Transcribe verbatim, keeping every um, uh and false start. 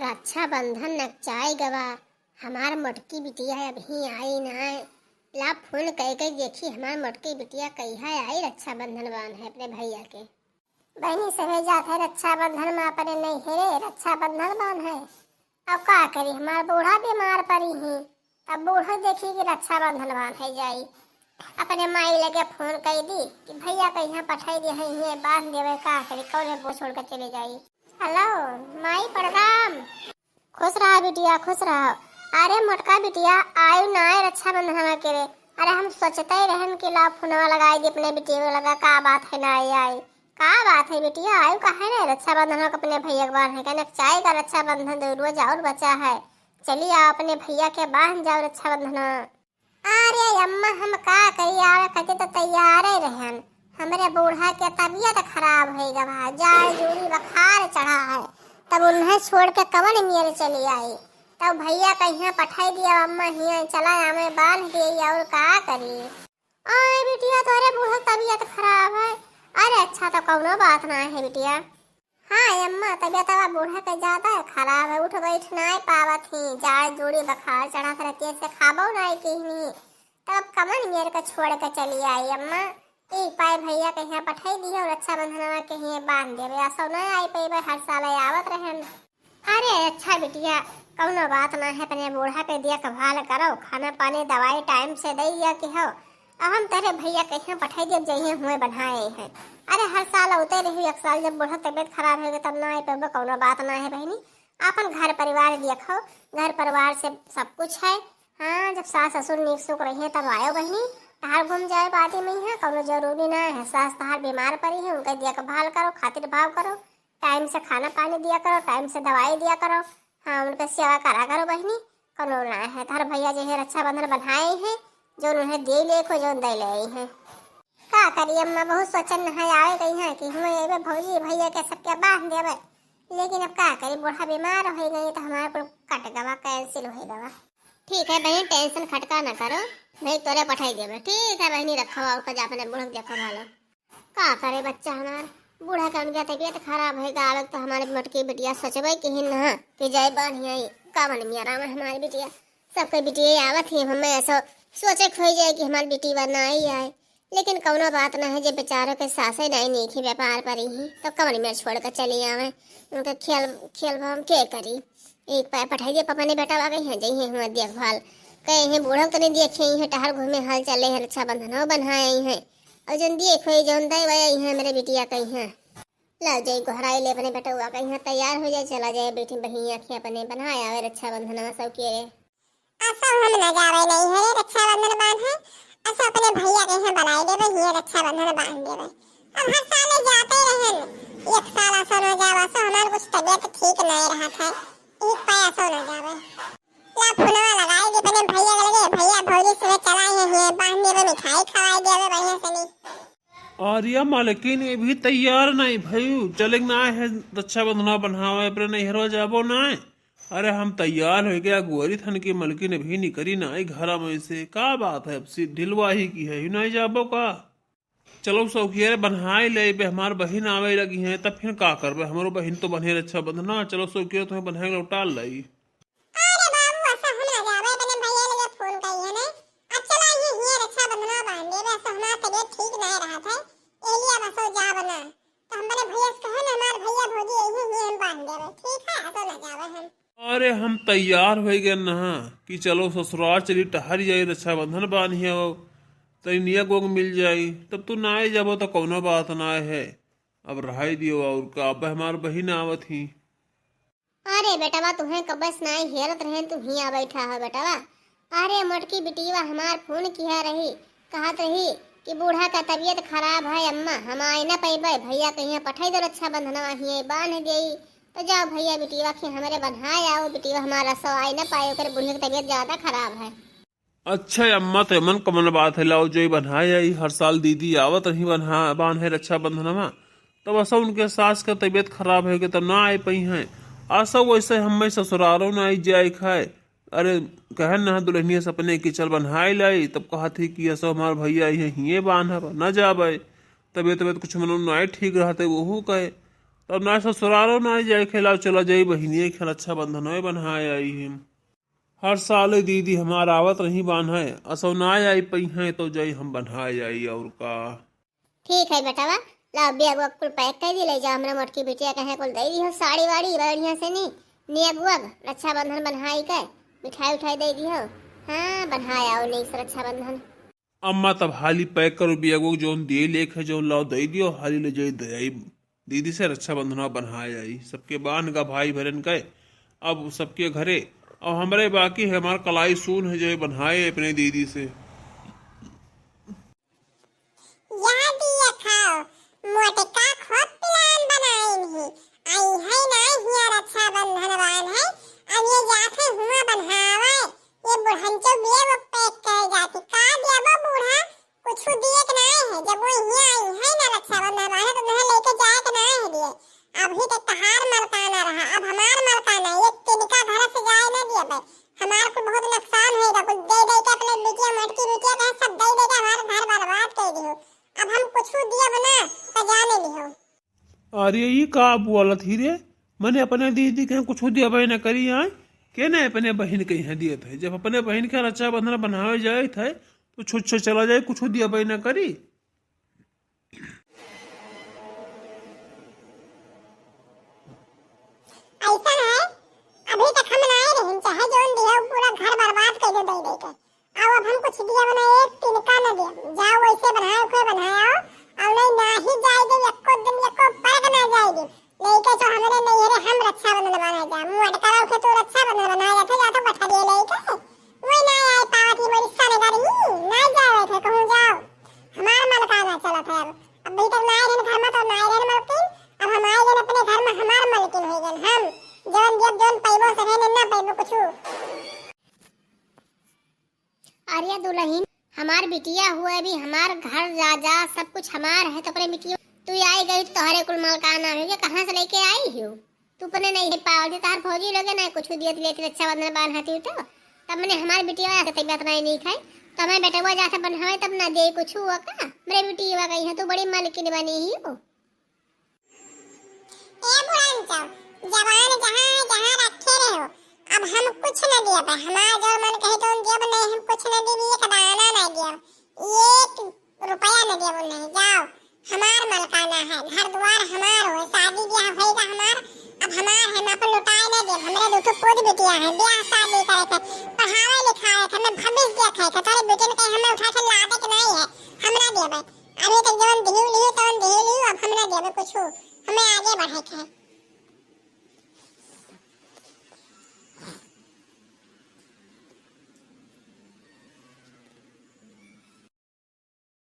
रक्षाबंधन नकचाई गवा, हमार मोटकी बिटिया अबहीं आई नाय। ला फोन कइ के देखी हमार मोटकी बिटिया कहिया आई रक्षाबंधन बान्हे अपने भइया के। बहिनी सभे जात है रक्षाबंधन मा अपने नैहरे रक्षाबंधन बान्हे। अब का करी, हमार बूढ़ा बीमार परी ही, तब बूढ़ा देखी कि रक्षाबंधन बान्हे जाई। अपने माई लगे फोन कइ दी कि भइया कहिया पठाई दे है, हिये बांध देवे, का करी, कौने बूढ़ छोड़ के चली जाई। हेलो माई प्रणाम। खुश रहा बिटिया, खुश रहा। अरे मोटका बिटिया, आयु ना आए रक्षाबंधन के रे। अरे हम सोचते ही रहन कि ला फोनवा लगाई दी अपने बिटिया लगा, का बात है ना आई आई। का बात है बिटिया, आयु काहे ना रक्षाबंधन के अपने भइया के बांधे के, नकचाई का रक्षाबंधन दो रोज और बचा है। चली आओ अपने भइया के बांध जाओ रक्षाबंधन। अरे अम्मा, हम का करी, आवे खातिर तो तैयारे रहन। हमरे बूढ़ा के तबियत खराब होइ गवा, जाड़ जूड़ी बुखार चढ़ा है, तब उन्हें छोड़ के कवन मेर चली आई। तब भइया कहिया पठाई दिया अम्मा हिया, चला आवे बांध दिए, और का करी। आए बिटिया, तोरे बूढ़ा के तबियत खराब है। अरे अच्छा, तो कौनो बात ना है बिटिया। हाँ अम्मा, तबियतवा बूढ़ा के ज्यादा खराब है, उठ बैठ नाय पावत ही, जाड़ जूड़ी बुखार चढ़त रहती है, से खाबो नाय किहनी। तब कमन मेर के छोड़ के चली आई अम्मा। एक पाए भइया के यहाँ पठाई दी और रक्षाबंधनवा के यहाँ बांध देवे, असो नाय आई पइबे, हर साल आवत रहन। अरे अच्छा बिटिया, कौनो बात ना है, अपने बूढ़ा के देखभाल करो, खाना पानी दवाई टाइम से दे दिया कि हो। अब हम तेरे भइया के यहाँ पठाई देब, जइहे हुए बनाए हैं। अरे हर साल होते रही, एक साल जब बूढ़ा तबियत खराब होगे तब ना आए पइबे, कौनो बात ना है बहिनी। आपन घर परिवार देखो, घर परिवार से सब कुछ है। हाँ, जब सास ससुर नीक सुख रही है तब आयो बहिनी, तहार घूम जाए बादी में यहाँ, कौनो जरूरी ना है। सास तहार बीमार परी है, उनके देखभाल करो, खातिर भाव करो, टाइम से खाना पानी दिया करो, टाइम से दवाई दिया करो। हाँ, उनके सेवा करा करो बहिनी, कौनो ना है। तहार भइया जे है रक्षाबंधन बनाए हैं, जो उन्हें दे ले को जो दे ले हैं। का करी अम्मा, बहुत सोचन है आवे कहीं है कि हुए अबे भौजी भइया के सबके बांध देवे, लेकिन अब का करी, बूढ़ा बीमार हो गई तो हमारा कुल कट गवा, कैंसिल हो गवा। ठीक है बहन, टेंशन खटका ना करो, भाई तोरे पठाई देवे। ठीक है बहनी, रखो आओ का जा अपने बूढ़ा के देखो भालो। का करे बच्चा हमार, बूढ़ा के उनके तबियत खराब है, गावे तो हमारे मोटकी बिटिया सोचबे कि ही ना कि जाए बान्ही आई, कावन मियारा में हमारी बिटिया, सबके बिटिया आवत ही, हमें ऐसा सोचे खोई जाए कि हमारी बिटिया ना आई आए। लेकिन कौनो बात ना है, जे बेचारों के सासे नहीं नीक ही व्यापार परी ही, तो कवन मेर छोड़ के चली आवे, उनका खेल खेल भाव के करी। एक पाए पठाई दिया पपा ने बेटा आ गई है, जइहे हुआ देखभाल कहे हैं, बूढ़ा तनी देखे हैं, टहर घूमे हाल चले हैं, रक्षाबंधन हो बनाए हैं, और जन देख होई जौन दे वही हैं मेरे बिटिया कही हैं। ला जाई गोहराई ले अपने बेटवा कही हैं, तैयार हो जाए, चला जाए बैठी बहिनी आँखें अपने बनाए आवे रक्षाबंधन सब के। असो हम न जावे नहीं है रक्षाबंधन बांधे, असो अपने भइया के यहाँ बनाई देवे, हिये रक्षाबंधन बांध देवे। अब हर साल जाते रहन, एक साल असो न जावे, असो हमार कुछ तबियत ठीक नहीं रहत है, एक पाए असो न जावे। ला फोनवा लगाई दे अपने भइया के लगे, भइया भौजी से चलाई है, हिये बांध देवे, मिठाई खवाई देवे बढ़िया से नहीं। अरे मालकिन, ये भी तैयार नहीं भयू, चले ना है रक्षाबंधन बन्हावे, अपने नैहरवा जाबो ना। अरे हम तैयार हो गया, गोरी थन की मलकिन अभी निकरी ना आई घरा में से। का बात है, अब सी ढिलवा ही की है, नहीं जाबो का? चलो सौखिया रे, बन्हाई ले बे, हमार बहिन आवे लगी है, तब फिर का करबे, हमरो बहिन तो बन्हे रक्षाबंधन। चलो सौखिया, तुम्हें बन्हाई लौटा लाई। अरे बाबू, ऐसा हम ना जावे, अपने भैया लगे फोन करी है ना। अब चला ये हिया रक्षाबंधन बांध देवे, ऐसा हमार तबीयत ठीक नहीं रहत है, एलिया बसो जाब ना। तो हम अपने भैया से कहे ना, हमार भैया भौजी यही हिया हम बांध देवे, ठीक है, ऐसा ना जावे हम। अरे हम तैयार हो गए ना कि चलो ससुराल चली, टहर जाई, रक्षाबंधन बांधियो, तनी निया गोग मिल जाई, तब तू ना आए जाबो तो कौनो बात ना है। अब रहाई दियो, और का, अब हमार बहिन आवत ही। अरे बेटवा, तुहें कबस नाई हेरत रहेन, तू हियाँ बैठा हो बेटवा। अरे मोटकी बिटिया हमार फोन किया रही, कहत रही कि बूढ़ा का तबीयत खराब है अम्मा, हम आए न पैबे, भैया कहिया पठाई दो रक्षाबंधनवा हियाँ बांध देई। तो जाओ भैया बिटिया के हमरे बन्हाए आओ, बिटिया हमारा सो आए न पाए, ओकर बूढ़े की तबीयत ज्यादा खराब है। अच्छा अम्मा, तो एमन कमन बात है, लाओ जो बन्हाए आई, हर साल दीदी आवत रही बन्हा बांधे रक्षाबंधनवा, तब ऐसा उनके सास के तबीयत खराब है कि तब ना आए पाई हैं। ऐसा वैसे हमें ससुरारों ना आई जाए खाए। अरे कहन ना दुल्हनिया से अपने कि चल बन्हाए लाई, तब कहा थी कि ऐसा हमार भैया आई है, हिये बांधब, ना जाबे। तबीयत तबीयत कुछ मनो ना ठीक रहते, वहू कहे। तब ना ससुरालो ना जाए खेला, चला जाई बहिनिये के रक्षाबंधन बन्हाए आई हम। हर साल दीदी हमार आवत रही बान्हे, असो ना आई पइहें तो जाई हम बन्हाए आई, और का। ठीक है बेटवा, लाओ बैग वैग कुल पैक कर दी, ले जाओ हमरा मोटकी बिटिया कहे कुल दे दी हो साड़ी वाड़ी बढ़िया से नी, नेग वग रक्षाबंधन बन्हाई के मिठाई उठाई दे दी हो। हाँ, बन्हाए आओ नीक से रक्षाबंधन। अम्मा तब हाली पैक करो बैग वैग, जौन दिए लेक है जौन लाओ दे दियो, हाली ले जाई दे आई दीदी से रक्षाबंधन बन्हाए आई। सबके बान्ह गा भाई बहन के अब सबके घरे, अब हमरे बाकी है हमार कलाई सून है जो बन्हाए अपने दीदी से। या दिया खाओ, मोटका खूब plan बनाइन ही। आई है ना हिया रक्षाबंधन बान्हे, अब ये जात है हुआ बन्हावे। ये बुढ़ंचो बिया वो पैक करे जाती। का दिया वो बूढ़ा, कुछ दिए के ना है। जब वो हिया आई है ना रक्षाबंधन बान्हे तो उन्हें लेके जाए के ना है दिए। अभी तक तहार मलकाना रहा, अब हमार मलकाना, ये तिनका घर से जाए ना दिया भाई। हमार को बहुत नुकसान होएगा, कुछ दे दे के अपने बिटिया, मोटकी बिटिया कहे सब दे दे के हमार घर बर्बाद कर दियो। अब हम कुछ दियब ना, तो जाने लिहो। अरे, ई का बोलत ही रे? मने अपने दीदी के कुछ देबे न करी आए? के ने अपने बहिन के यहाँ दियत है? जब अपने बहिन के रक्षाबंधन बनावे जाइत है, तो छुच्छे चला जाए, कुछ देबे न करी। ऐसा है, अभी तक हम ना आए रहिन, चाहे जौन दिया, पूरा घर बर्बाद कर दे, दे, दे के। अब, अब हम कुछ दिया बना एक तिनका न दिया। जाओ वैसे बनाए, कोई बनाए आओ। और नहीं, ना ही जाए दे, एको दिन, एको पल ना जाए दे। लेके तो हमरे नहीं रे, हम रक्षाबंधन बनाए जा। मुंह अटका रहो के तू रक्षाबंधन बनाए जाते, जा तो बैठा दिए लेके। वही ना आए पावत ही मोरी सन गर्मी, ना जाए थे कहूँ जाओ। हमार मलकाना चलत है अब। अभी तक ना आए रहन घर में तो ना आए रहन मलकिन, अब हम आए गए अपने घर में, हमार मलकिन हो गए हम। जौन दियब जौन पैबो सहे न ना पैबो कुछ। अरे दुल्हन, हमार बिटिया हुए भी हमार घर जा जा सब कुछ हमार है, तो अपने बिटिया तू आई गई तो तोहरे कुल मलकाना हो गया, कहाँ से लेके आई हो? तू अपने नहीं है पावल थी, तोहर भौजी लोगे ना कुछ दियत लेती रक्षाबंधन बांधती हो तो। तब मैंने हमार बिटिया से तबियत नहीं, नहीं खाई, तो हमारे बेटवा जा से बनवाए तब ना दे कुछ हुआ का? मेरे बिटिया गई है, तू बड़ी मलकिन बनी ही हो। ए बुढ़ान चौ, जबान जहाँ है, जहाँ रखे रहो। अब हम कुछ न दियब, हमार जो मन कहे तो दियब नहीं, हम कुछ न दियब, एक दाना न दियब, एक रुपया न दियब नहीं। जाओ, हमार मलकाना है, घर द्वार हमार हो, शादी ब्याह होएगा हमार, अब हमार है, हम अपन लुटाए न दियब। हमरे दो ठो पूत बिटिया है, ब्याह शादी करे के, पढ़ावे लिखावे के, हमें भविष्य देखे के, तोरे बेटन के हमें उठा के लादे के नहीं है, हम ना देबे। अभी तक जवन दिहू लिहू, तवन दिहू लिहू, अब हम ना देबे कुछ, हमें आगे बढ़े के है।